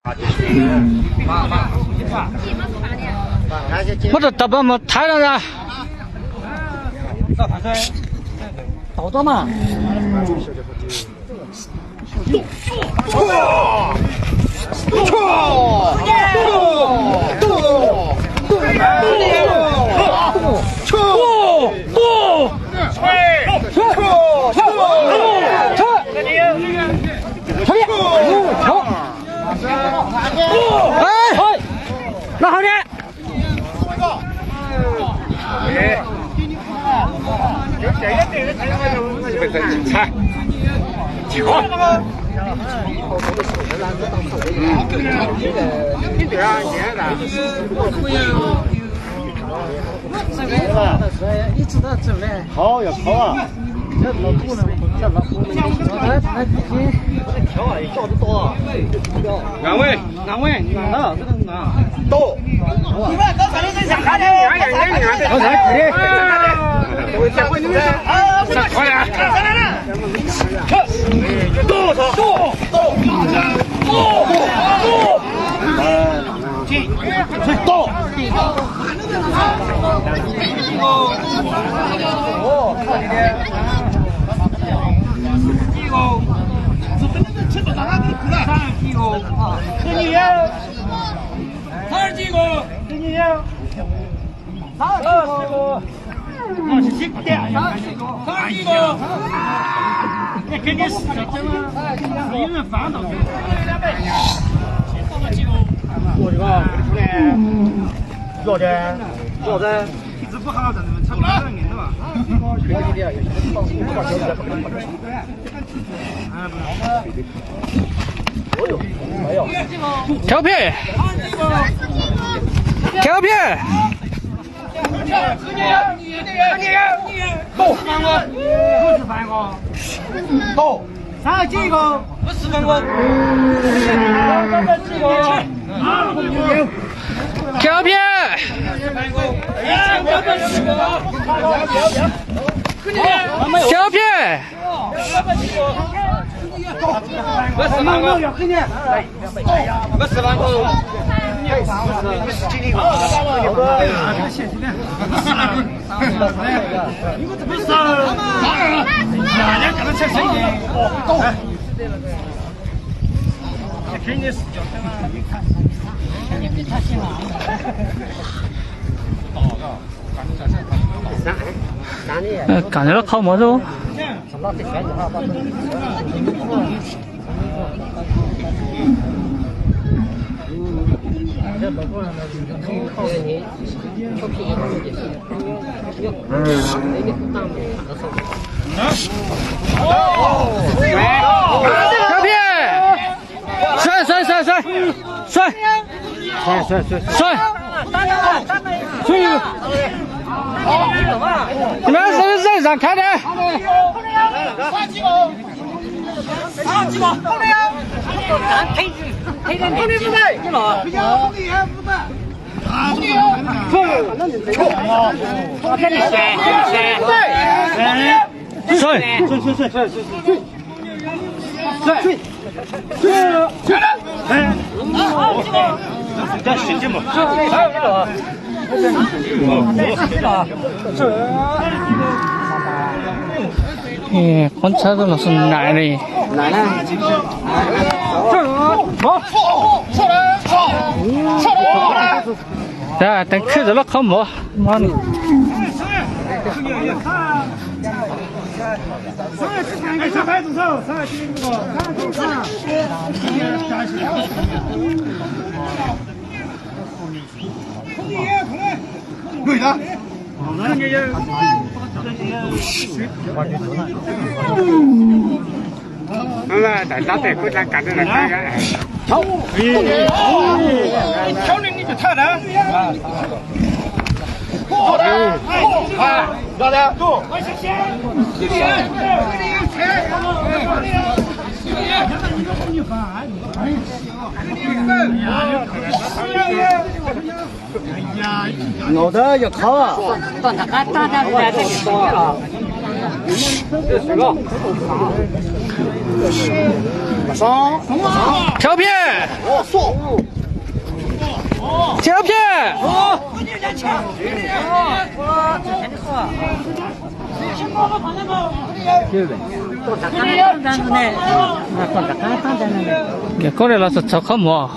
Muab rau tau pab mus thaiv no na. Tau tau mas. Khav phe, khav phe. Khav phe, khav phe. Kam nws lub qhov muag xwb. Sawv, sawv, sawv, sawv. Sawv. Sawv. Sawv. Zaam khav na. Sawv. Quab ntxhab los nais li. Teev khwb rau lub qhov muag no. Nkaus ntawd yog qhov. Chao phiaj! Chao phiaj! Koj los txog qhov mov.